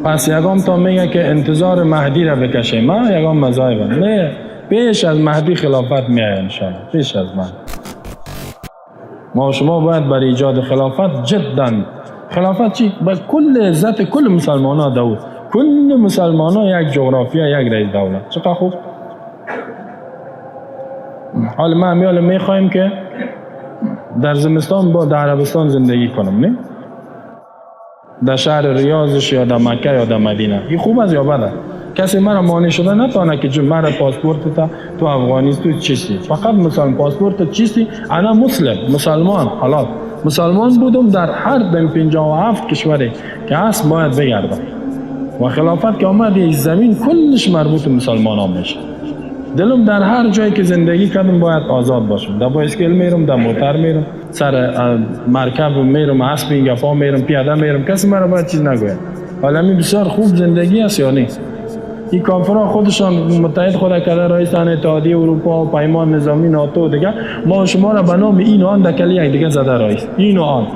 پس یگام تا میگه که انتظار مهدی را بکشیم. ما یگام مذاهب نه، پیش از مهدی خلافت میآید انشاءالله، پیش از مهدی. ما شما باید بر ایجاد خلافت جدا. خلافت چی؟ با کل عزت کل مسلمان ها داود، کل مسلمان ها یک جغرافیا، یک رئیس دولت. چقدر خوب. حالا ما همیال میخوایم که در زمستان با در عربستان زندگی کنم، نه؟ در شهر ریاضش یا در مکه یا در مدینه. این خوب است یا بد است؟ کسی مرا مانع شده نتانه که مرا پاسپورت تا تو افغانی تو چیستی، فقط مسلمان پاسپورت چیستی. انا مسلم، مسلمان، حلال مسلمان بودم، در هر 57 کشوری که هست باید بگردم. و خلافت که آمد این زمین کلش مربوط مسلمان ها میشه. دلم در هر جایی که زندگی کردم باید آزاد باشم. در بایسکل میرم، در موتر میرم، سر مرکب میرم، اسب این گپا میرم، پیاده میرم، کسی مرا باید چیز نگوید. حالا می بسیار خوب زندگی است یا نیست؟ این کافرها خودشان متحد خود کرده رئیسان اتحادیه اروپا و پیمان نظامی ناتو دیگه، ما شما را به نام این و آن در کلی یک دیگه زده رئیس. این و آن،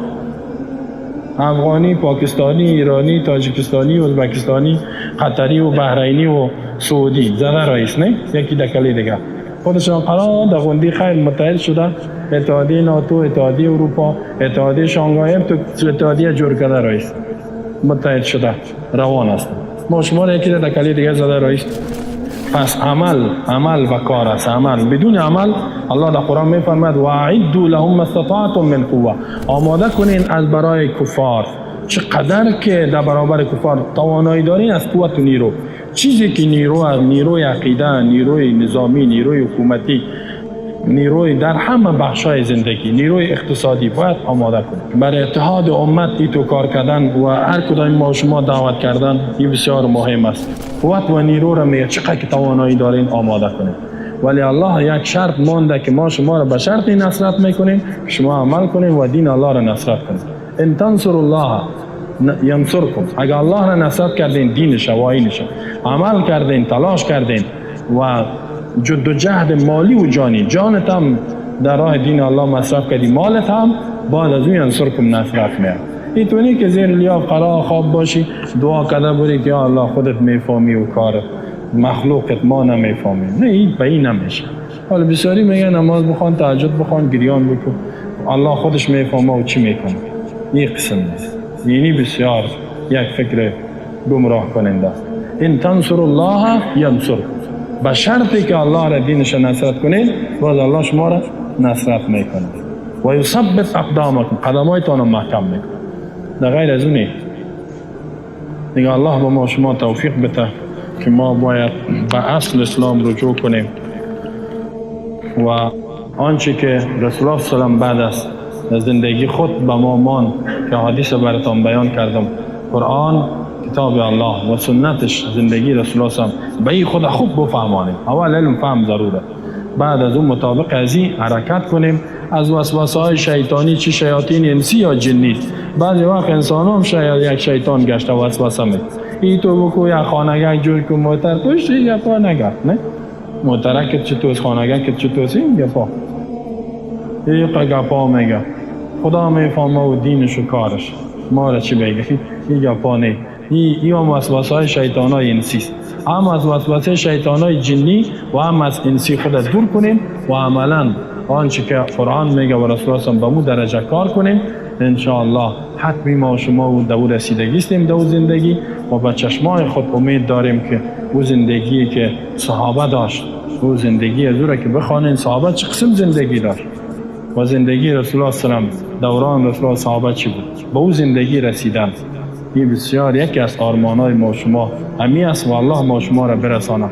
افغانی، پاکستانی، ایرانی، تاجیکستانی، ازبکستانی، قطری و بحرینی و سعودی زده رئیس، نه یکی در کلی دیگه. خودشان قرار در غندی خیر متحد شده، اتحادیه ناتو، اتحادیه اروپا، اتحادیه شانگهای، تو اتحادیه جور کرده رئیس، متحد شده روان است. ما شما را یکی در کلی دیگه زده رئیس. پس عمل، عمل و کار است. عمل بدون عمل، الله در قرآن میفرماید واعدوا لهم ما استطعتم من قوه. آماده کنین از برای کفار چقدر که در برابر کفار توانایی دارین از قوت و نیرو. چیزی که نیرو، نیروی عقیده، نیروی نظامی، نیروی حکومتی، نیروی در همه بخش‌های زندگی، نیروی اقتصادی باید آماده کنیم. برای اتحاد امت ایتو کار کردن و هر کدام ما شما دعوت کردن این بسیار مهم است. قوت و نیرو را میگه چقدر که توانایی دارین آماده کنیم. ولی الله یک شرط مانده که ما شما را به شرط نصرت میکنیم که شما عمل کنیم و دین الله را نصرت کنیم. ان تنصر الله ینصرکم. اگر الله را نصرت کردین، دینش و آیینش عمل کردین، تلاش کردین و جد و جهد مالی و جانی، جانت هم در راه دین الله مصرف کردی، مالت هم، بعد از اون ینصرکم نصرت میاد. اینطوری که زیر لیاف قرار خواب باشی دعا کرده بودی که یا الله خودت میفهمی و کارت مخلوقت ما نمیفهمیم، نه این به این نمیشه. حالا بسیاری میگن نماز بخوان، تهجد بخوان، گریان بکن، الله خودش میفهمه و چی میکنه. این قسم نیست. یعنی بسیار یک فکر گمراه کننده است. ان تنصر الله ینصرکم، به شرطی که الله را دینش نصرت کنید، باز الله شما را نصرت میکنه. و یثبت اقدامکم، قدمایتان را محکم میکنه. در غیر از اونی دیگه الله به ما شما توفیق بده که ما باید به اصل اسلام رجوع کنیم و آنچه که رسول الله صلی الله علیه و بعد از زندگی خود به ما مان که حدیث براتان بیان کردم، قرآن کتاب الله و سنتش زندگی رسول الله صلی الله علیه و به این خود خوب بفهمانیم. اول علم فهم ضروره، بعد از اون مطابق از این حرکت کنیم. از وسوسه های شیطانی، چه شیاطین انسی یا جنی، بعضی وقت انسان هم شاید یک شیطان گشته وسوسه میکنه، ای تو بکو یا خانگک جور کن موتر پشت گپا نگفت، نه موترکت چطور، خانگکت چطور، این گپا این گپا میگه خدا میفهمه و دینش و کارش، ما را چی بگه؟ این گپا نه، این هم وسوسه های شیطان های انسی است، هم از وسوسه شیطان های جنی و هم از انسی خود دور کنیم و عملا آنچه که قرآن میگه و رسول الله به مو درجه کار کنیم. انشاءالله حتمی ما شما و دور رسیدگی استیم دو زندگی و با چشمای خود امید داریم که او زندگی که صحابه داشت، او زندگی از او را که بخوانین صحابه چه قسم زندگی داشت و زندگی رسول الله صلی الله علیه و دوران رسول الله صحابه چی بود، به او زندگی رسیدن. این بسیار یکی از آرمان‌های ما شما همی است و الله ما شما را برسانه.